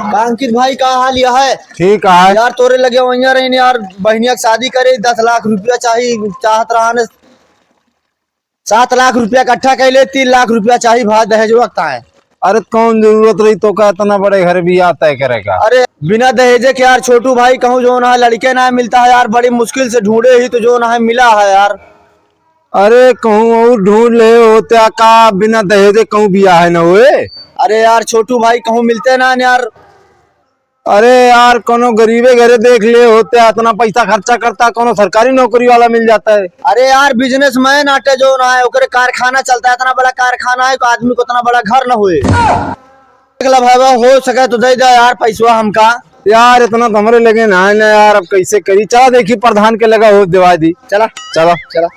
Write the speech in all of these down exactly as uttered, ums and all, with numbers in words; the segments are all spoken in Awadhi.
का अंकित भाई, का हाल यह है? ठीक है। यार, तोरे लगे वहीं रही यार, बहनिया के शादी करे, दस लाख रुपया चाही, चाहत रहा ने, सात लाख रुपया इकट्ठा कर ले, तीन लाख रुपया चाही भाई दहेजवा का है। अरे, कौन जरूरत रही तो का इतना बड़े घर बियाह तय करेगा? अरे, बिना दहेजे के यार छोटू भाई, कहूँ जो ना लड़के ना मिलता है यार, बड़ी मुश्किल से ढूंढे ही तो जो ना मिला है यार। अरे, कहूँ और ढूंढ ले होत्या का, बिना दहेजे कहूँ बियाह है ना होए? अरे यार छोटू भाई, कहूँ मिलते ना यार। अरे यार, कोनो गरीबे घरे देख ले होत्या, इतना पैसा खर्चा करता, कोनो सरकारी नौकरी वाला मिल जाता है। अरे यार, businessman आटे जो ना है, ओकरे कारखाना चलता है, इतना बड़ा कारखाना है, आदमी को इतना बड़ा घर ना होए। देख ला भाई, हो सके तो दे दे यार पैसवा हमका। यार, इतना तो हमरे लगे ना है ना यार, अब कैसे करी? चला देखी, प्रधान के लगा हो, देवा दी। चला। चला। चला।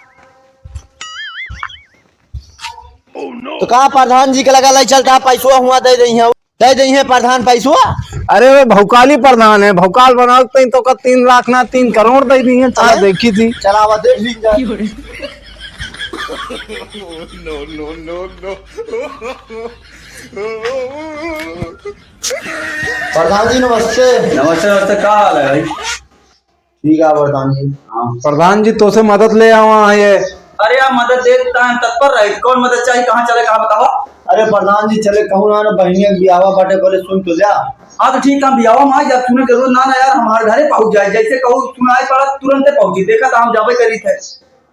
तो का प्रधान जी के लगा लाई चलता, पैसवा हुआ दे दे हैं, दे दे हैं प्रधान पैसवा। अरे, वो भौकाली प्रधान है, भौकाल बनाओ तो, तो का तीन लाख ना, तीन करोड़ दे दी हैं। चला, हैं? देखी थी। चला, आवा, देख ली जा। No, no, no, no। प्रधान जी, नमस्ते। नमस्ते, नमस्ते, का हाल है भाई? ठीक है प्रधान जी। हाँ। प्रधान जी, तोसे मदद ले आवा है ये। अरे यार, मदद दे देता है, तत्पर रहे। कौन मदद चाहिए, कहाँ चले, कहाँ बतावा? अरे प्रधान जी, चले कहूँ ना, ना बहनिया के बियाहवा बाटे, पहले सुन तो लिया। हाँ तो ठीक है, हम बियाहवा में आ जाब, सुने जरूर ना, ना यार, हमारे घरे पहुँच जाए, जैसे कहूँ सुनाई पड़ा तुरंते पहुँची, देखा तो हम जाबे करी थे।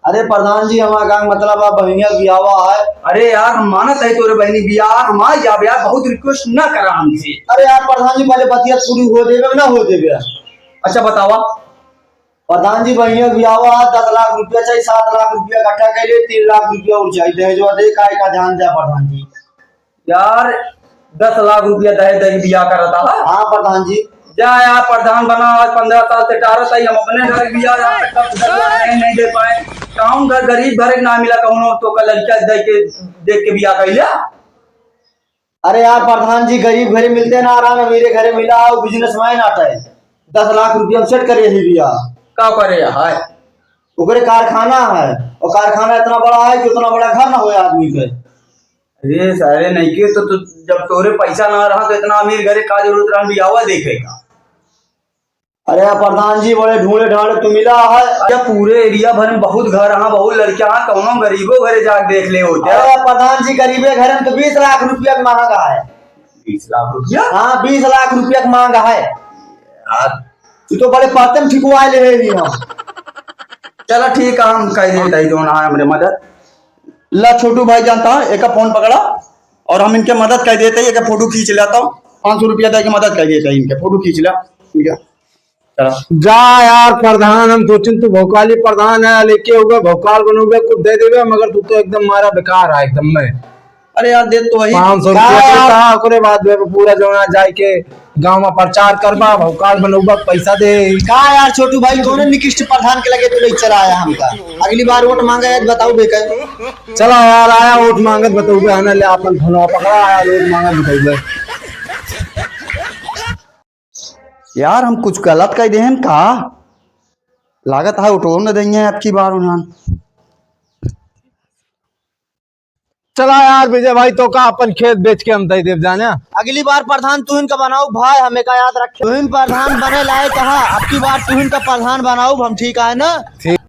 अरे प्रधान जी, हमारे गाँव मतलब आप बहनिया के बियाहवा है। अरे यार, हम मानत है तोरे बहनी बियाह, हम आ जाब यार, बहुत request ना करा हमसे। अरे यार प्रधान जी, पहले बतिया पूरी हो देबे ना हो देबे? अच्छा बतावा। प्रधान जी, बहिनिया के बियाहवा है, दस लाख रुपया चाहिए, सात लाख रुपया इकट्ठा कर लिए, तीन लाख रुपया और चाहिए, दहेजवा दे, काय का ध्यान द्या प्रधान जी। यार, दस लाख रुपया दहेज दे के बियाह करता है? हाँ प्रधान जी। जा यार, प्रधान बना, आज पन्द्रह साल से टारत है, हम अपने घर के बियाह, आज तक दस लाख नहीं, नहीं दे पाए। कौन घर, गरीब घर ना मिला, कौनो तो का लड़का दे के, देख के बियाह कर लिया। अरे यार प्रधान जी, गरीब घरे मिलते ना रहा, अमीरे घरे मिला, वो businessman आता है, दस लाख रुपया में set करे ही बियाह। का करे है? ओकरे कारखाना है, और कारखाना इतना बड़ा है कि उतना बड़ा घर ना होए आदमी के। अरे सारे नहीं के तो, तो जब तोरे पैसा ना रहा तो इतना अमीर घरे का जरूरत रहा बियाहवा देखे का? अरे प्रधान जी, बड़े ढूंढे ढांढे तो मिला है। अरे पूरे area भर में बहुत घर हाँ, बहुत लड़कियां हाँ, कौनो गरीबो घरे जाके देख ले होते। अरे प्रधान जी, गरीबे घर में तो बीस लाख रुपया के महंगा है। बीस लाख रुपया? हाँ, बीस लाख रुपया के महंगा है। यार। तू तो बड़े पाते में ठिकवा ले ही हम। चला ठीक है, हम कह देते हैं, जो ना है हमरे मदद। ला छोटू भाई जानता है, एक phone पकड़ा और हम इनके मदद कह देते हैं, एक photo खींच लेता हूँ, पाँच सौ रुपया दे के मदद कह देते हैं इनके, photo खींच ला, ठीक है। चला। जा यार प्रधान, हम सोचिन तू भौकाली प्रधान है, लेके होगा भौकाल बनोगे, कुछ दे देवे, मगर तू तो एकदम मारा बेकार है एकदम में। अरे यार, दे तो वही। पाँच सौ रुपया का यार? देता, ओकरे बाद में पूरा जौना जाए के गाँव में प्रचार करबा, भौकाल बनोगा, पैसा दे। का यार छोटू भाई, कौन निकृष्ट प्रधान के लगे तू ले चला आया हमका? अगली बार वोट मांगे है तो बताऊ बेकर। चला यार, आया वोट मांगत बताऊ बे, है ना, ले अपन फोनवा पकड़ा, आया वोट मांगत बताऊ बे। यार, हम कुछ गलत कह देहन का? लागत है उठो न देंगे अबकी बार उन्हान। चला यार विजय भाई, तो का अपन खेत बेच के हम दे देब जाने। अगली बार प्रधान तुहिन का बनाऊ भाई, हमें का याद रखे। तुहिन प्रधान बने लायक हा, अबकी बार तुहिन का प्रधान बनाऊ हम, ठीक है ना? ठीक।